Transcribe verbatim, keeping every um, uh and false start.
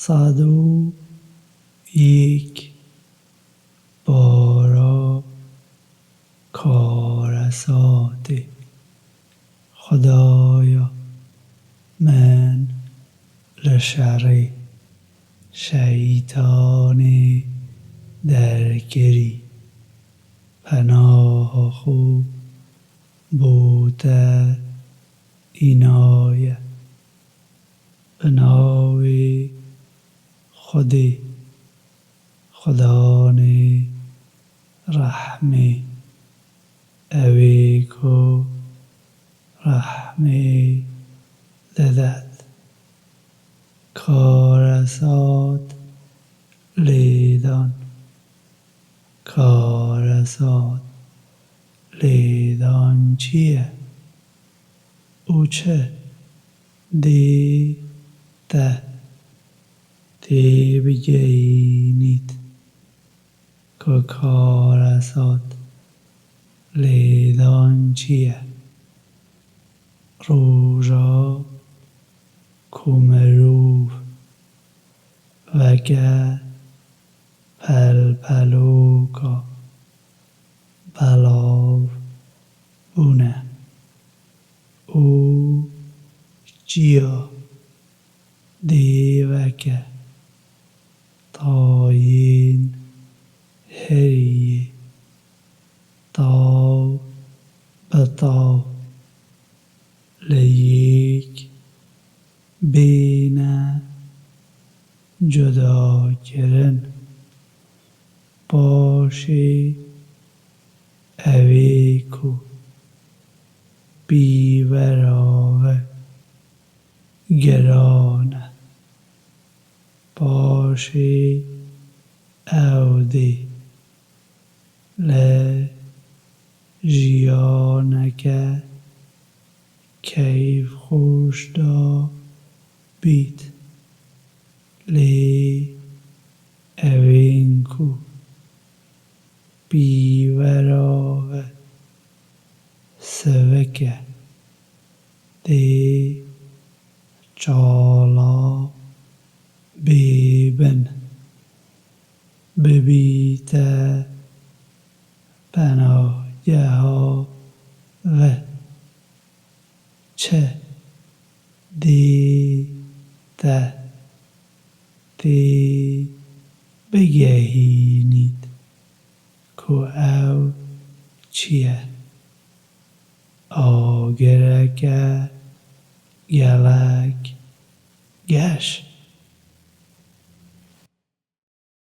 Sed û yek. Bara Karesatê. Xwedaya min li şerê şeytanê derkirî. Penaha xwe bo te înaye. Bi navê Xwedê, Xudanê rehmê, ewê ku rehmê didet. Karesat lêdan. Karesat lêdan çi ye û çi dê te têbigehînît ku karesat lêdan çi ye? Roja ku mirov weke pelpeloka belav bûne û çiya dêveke tayên heriyê taw bi taw li yek bêne cudakirin. Paşê ewê ku pîvera ve giran e, paşê ew dê li jiyaneke keyfxweş de bît. Lê ewên ku pîvera ve sivik e, dê çala bêbin, bibîte penageha ve. Çi dê te tê bigehînît ku ew çi ye? Agireke gelek geş.